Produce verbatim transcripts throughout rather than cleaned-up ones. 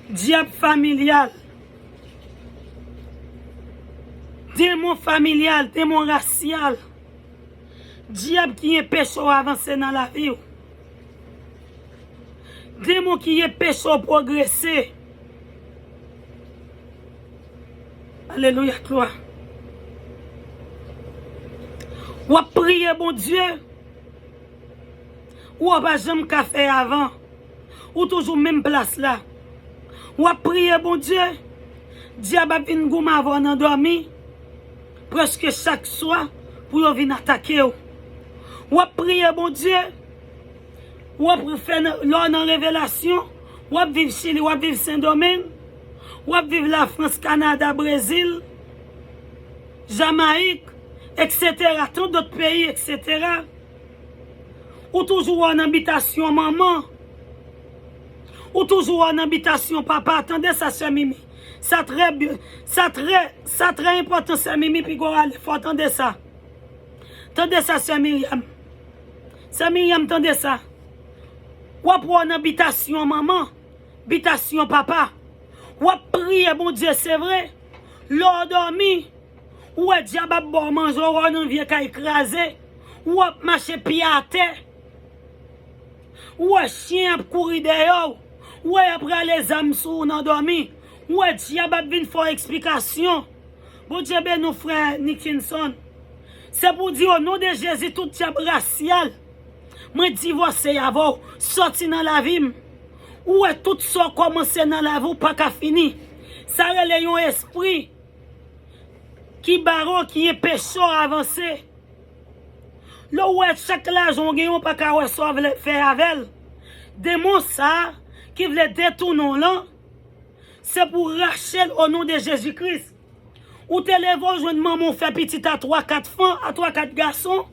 Dyab familyal. Demon familyal, demon rasyal. Dyab ki enpeche w avanse nan lavi w. Demon ki enpeche w pwogrese. Alelouya, glwa. W ap priye Bondye. Ou pa janm ka fè avan. Ou toujou menm plas la. W ap priye Bondye. Dyab ap vin goumen avè w nan dòmi. Prèske chak swa pou yo vin atake w. W ap priye Bondye. W ap fè nan, lè w nan revelasyon. W ap viv Chili, w ap viv Sendomeng. W ap viv Lafrans, Kanada, Brezil, Jamayik, etsetera, tan dòt peyi, etsetera. Ou toujou wè w nan bitasyon manman. Ou toujou wè w nan bitasyon papa. Tande sa, sè Mimi. Sa trè byen. Sa trè, sa trè enpòtan, sè Mimi, piga w ale fò. Tande sa. Tande sa, sè Miryam. Sè Miryam, tande sa. W ap wè w nan bitasyon manman, bitasyon papa. W ap priye Bondye, se vre. Lè w dòmi, ou wè dyab ap ba w manje, ou wè w nan vye kay kraze, ou ap mache pye atè. Ou wè chen ap kouri dèyè w. Ou wè y ap rale zam sou ou nan dòmi. Ou wè dyab ap vin fè w eksplikasyon. Bondye beni w, frè Nickinson. Se pou di, o non de Jezi, tout dyab rasyal, mwen divòse avè w. Sòti nan lavi m. Ou wè tout sa w kòmanse nan lavi w pa ka fini. Sa rele yon espri ki bare w, ki enpeche w avanse. Lè w wè chak lajan w genyen, w pa ka wè sa w vle fè avè l. Demon sa a ki vle detounen w lan, se pou rache l o non de Jezi Kris. Ou te leve w jwenn manman w fè pitit a twa, kat fan, a twa, kat gason.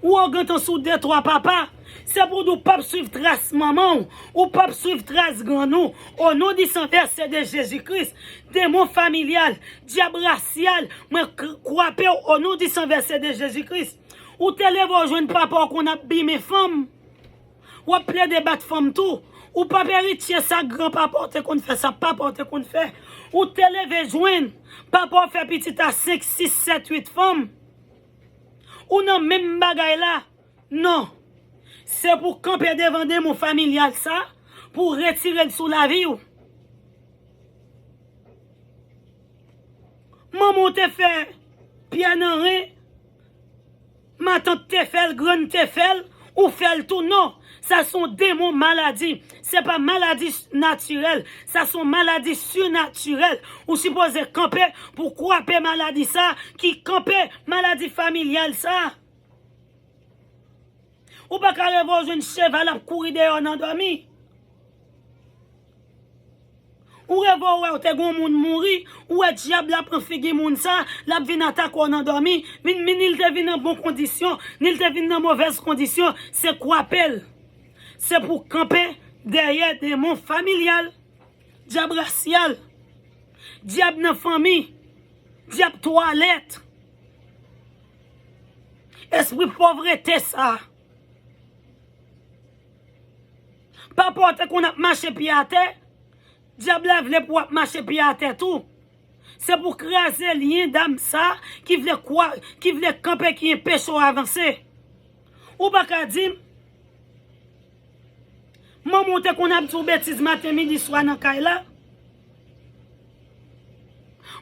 Ou ogantan sou de, twa papa. Se pou di w p ap swiv tras manman w. Ou p ap swiv tras grann ou. O non di san vèse de Jezi Kris, demon familyal, dyab rasyal, mwen k-, kwape w o non di san vèse de Jezi Kris. Ou te leve w jwenn papa w konn ap bimen fanm. W ap plede bat fanm tou. Ou p ap eritye sa granpapa w te konn fè, sa papa w te konn fè. Ou te leve jwenn papa w fè pitit a senk, sis, sèt, uit fanm. Ou nan menm bagay la. Non. Se pou kanpe devan demon familyal sa, pou retire l sou lavi w. Manman w te fè pyè nan ren, matant te fè l, grann te fè l, ou fè l tou. Non, sa se yon demon maladi. Se pa maladi natirèl, sa se yon maladi sinatirèl. Ou sipoze kanpe pou kwape maladi sa, ki kanpe maladi familyal sa. Ou pa ka reve w jwenn cheval ap kouri dèyè w nan dòmi. Ou reve w wè w te gen yon moun mouri, ou wè dyab la pran figi moun sa, l ap vin atake w nan dòmi, vin, vin, ni l te vin nan bon kondisyon, ni l te vin nan movèz kondisyon, se kwape l. Se pou kanpe dèyè demon familyal, dyab rasyal, dyab nan fanmi, dyab twalèt, espri povrete sa. Papa w te konn ap mache pye atè, dyab la vle pou w ap mache pye atè tou. Se pou kraze lyen dam sa ki vle kwa, ki vle kanpe, ki enpeche w avanse. Ou pa ka di m, manman w te konn ap di w betiz maten, midi, swa nan kay la.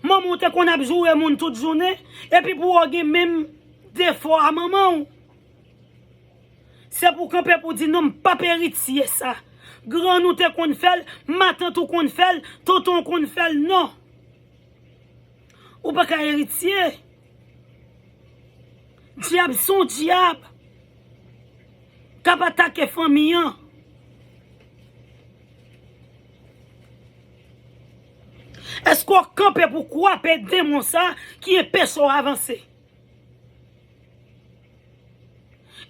Manman w te konn ap joure moun tout jounen, epi pou w gen menm defo a manman w. Se pou kanpe pou di, non, m p ap eritye sa. Grann ou te konn fè l, matant ou konn fè l, tonton w konn fè l, non. Ou pa ka eritye. Dyab se yon dyab k ap atake fanmi an. Èske w kanpe pou kwape demon sa ki enpeche w avanse?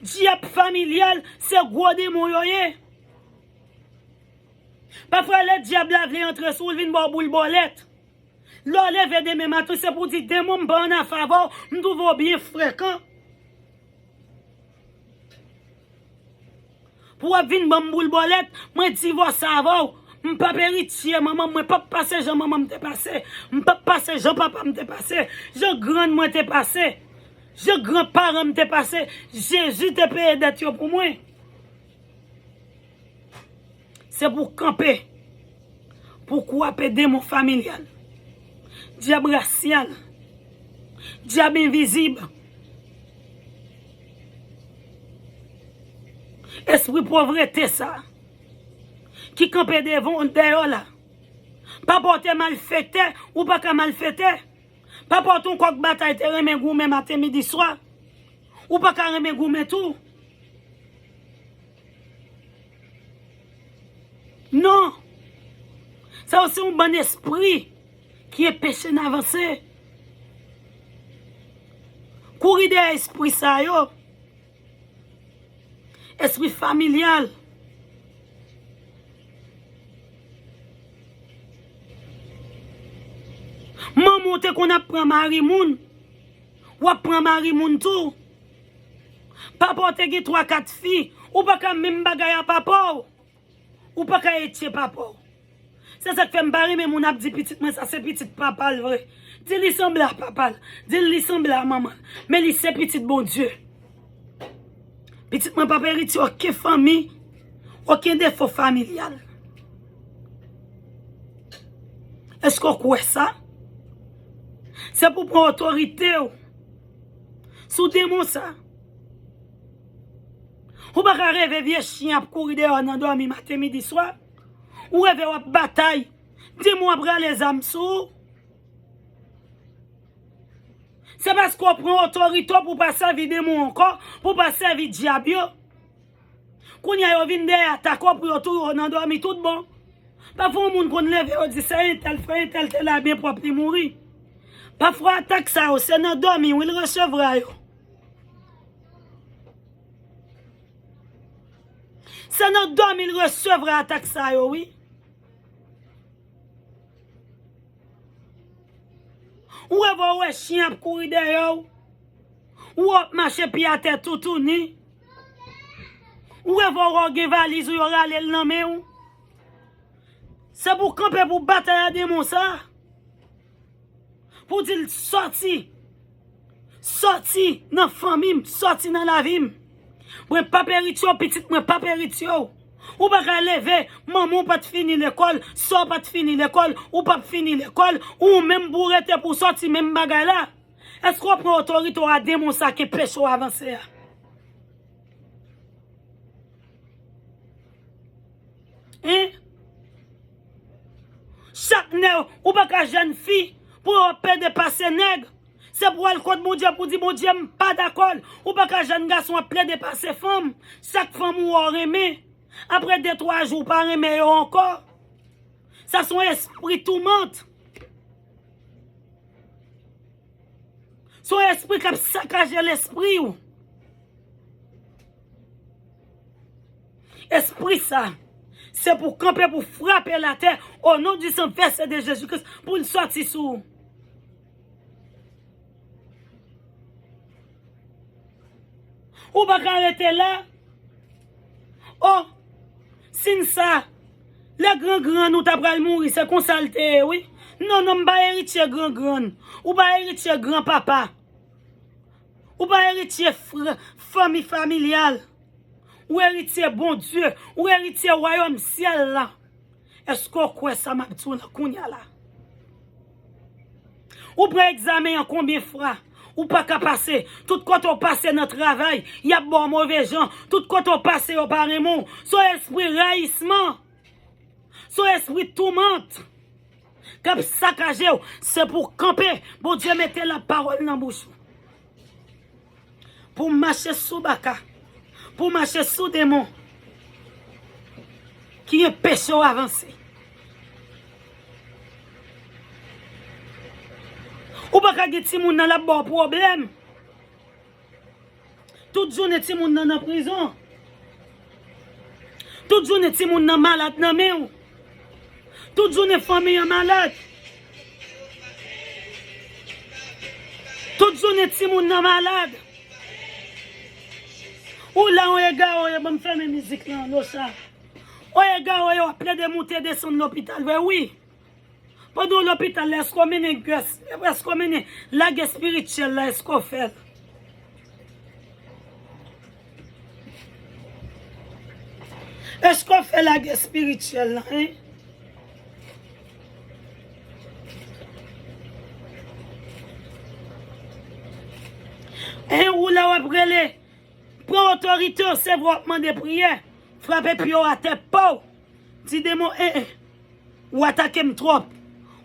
Dyab familyal, se gwo demon yo ye. Pafwa, lè dyab la vle antre sou ou, l vin ba w boul bòlèt. Lè w leve demen maten, se pou di, demon, m pa ann afè avè w, m twouve w byen frekan. Pou w ap vin ban m boul bòlèt, mwen divòse avè w. M p ap eritye manman m, mwen p ap pase jan manman m te pase. M p ap pase jan papa m te pase, jan grann mwen te pase, jan granparan m te pase. Jezi te peye dèt yo pou mwen. Se pou kanpe, pou kwape demon familyal, dyab rasyal, dyab envizib, espri povrete sa ki kanpe devan w dèyè w la. Pa pòte malfektè, ou pa ka malfektè. Pa pòte yon kòk batay te renmen goumen maten, midi, swa. Ou pa ka renmen goumen tou. Non. Sa yo se yon bann espri ki enpeche n avanse. Kouri dèyè espri sa yo. Espri familyal. Manman w te konn ap pran mari moun, w ap pran mari moun tou. Papa w te gen twa, kat fi, ou pa ka menm bagay a papa w. Ou pa ka etye papa w. Se sa k fè m pa renmen moun ap di pitit mwen sa se pitit papa l vre. Di li sanble a papa l, di li sanble a manman l, men li se pitit Bondye. Pitit mwen p ap eritye okenn fanmi, okenn defo familyal. Èske w kwè sa? Se pou pran otorite w sou demon sa. Ou pa ka reve vye chen ap kouri dèyè w nan dòmi maten, midi, swa. Ou reve w ap batay. Demon ap rale zam sou ou. Se paske w pran otorite w pou w pa sèvi demon ankò, pou w pa sèvi dyab yo. Kounye a yo vin dèyè atake w pou yo touye w nan dòmi tout bon. Pafwa yon moun konn leve yo di se entèl, frè entèl te la byen pwòp li mouri. Pafwa atak sa yo se nan dòmi wi l resevwa yo. Se nan dòmi l resevwa atak sa yo wi. Ou reve w wè chen ap kouri dèyè w. Ou wè w ap mache pye atè toutouni. Ou reve w wè w gen valiz ou yo rale l nan men w. Se pou w kanpe pou batay a demon sa. Pou w di l sòti. Sòti nan fanmi m, sòti nan lavi m. Mwen p ap eritye w, pitit mwen p ap eritye w. Ou pa ka leve, manman w pa t fini lekòl, sè w pa t fini lekòl, ou p ap fini lekòl, ou menm pou w rete pou w sòti menm bagay la. Èske w pran otorite w a demon sa k enpeche w avanse a? Hein? Chak nèg, ou pa ka jèn fi pou w ap plede pase nèg. Se pou w al kot Bondye pou di Bondye m pa dakò l. Ou pa ka jèn gason ap plede pase fanm. Chak fanm ou wè w renmen, apre de twa jou ou pa renmen yo ankò. Sa se yon espri toumant. Se yon espri k ap sakaje lespri w. Espri sa, se pou kanpe pou frape latè o non di san vèse de Jezi Kris pou l sòti sou ou. Ou pa ka rete la. O, sin sa, lè gran grann ou ta pral mouri, se konsa l te ye wi. Non, non, m pa eritye gran grann. Ou pa eritye gran papa. Ou pa eritye fr- fanmi familyal. Ou eritye Bondye. Ou eritye wayòm syèl la. Èske w kwè sa m ap di w nan kounye a la? Ou pran egzamen an konbyen fwa? Ou pa ka pase. Tout kote w pase nan travay, y ap ba w move jan. Tout kote w pase, yo pa renmen w. Se yon espri rayisman. Se yon espri toumant k ap sakaje w. Se pou w kanpe. Bondye mete lapawòl nan bouch ou. Pou w mache sou baka. Pou w mache sou demon ki enpeche w avanse. Ou pa ka gen timoun nan l ap ba w pwoblèm. Tout jounen timoun nan nan prizon. Tout jounen timoun nan malad nan men w. Tout jounen fanmi an malad. Tout jounen timoun nan malad. Ou la, ou egare, ou ye, ban m fèmen mizik lan, Locha. O egare yo ap plede moute desann lopital vre wi. Pandan w lopital la, èske w mennen gès, èske w mennen lagè espirityèl la, èske w fè l? Èske w fè lagè espirityèl la, en? En, ou la w ap rele, pran otorite w, se vre w ap mande priyè, frape pye w atè pa w, di demon, en, en, ou atake m twòp,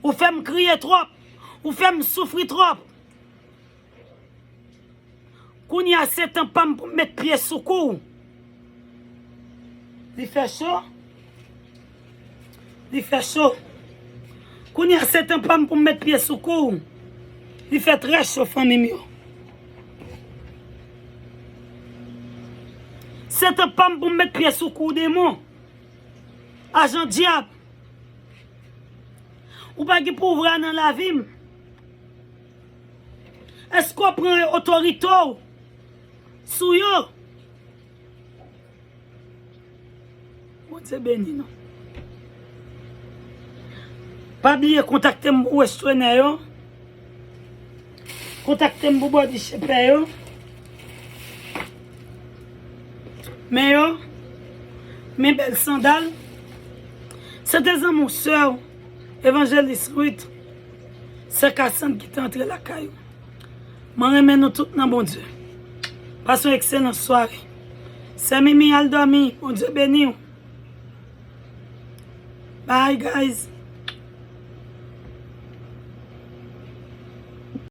ou fè m kriye twòp, ou fè m soufri twòp. Kounye a se tan pa m pou m met pye sou kou w. Li fè cho. Li fè cho. Kounye a se tan pa m pou m met pye sou kou w. Li fè trè cho, fanmi m yo. Se tan pa m pou m met pye sou kou w, demon. Ajan dyab. Ou pa gen pouvwa nan lavi m. Èske w pran otorite w sou yo? Bondye beni nou. Pa bliye kontakte m pou wèch trenè yo. Kontakte m pou bòdi chepè yo. Men yo, men bèl sandal. Se te zanmi w, sè w, Evanjelis Ruth, sè Kasand ki te antre lakay ou. Mwen renmen nou tout nan Bondye. Pase yon ekselan sware. Sè Mimi al dòmi, Bondye beni w. Bye guys.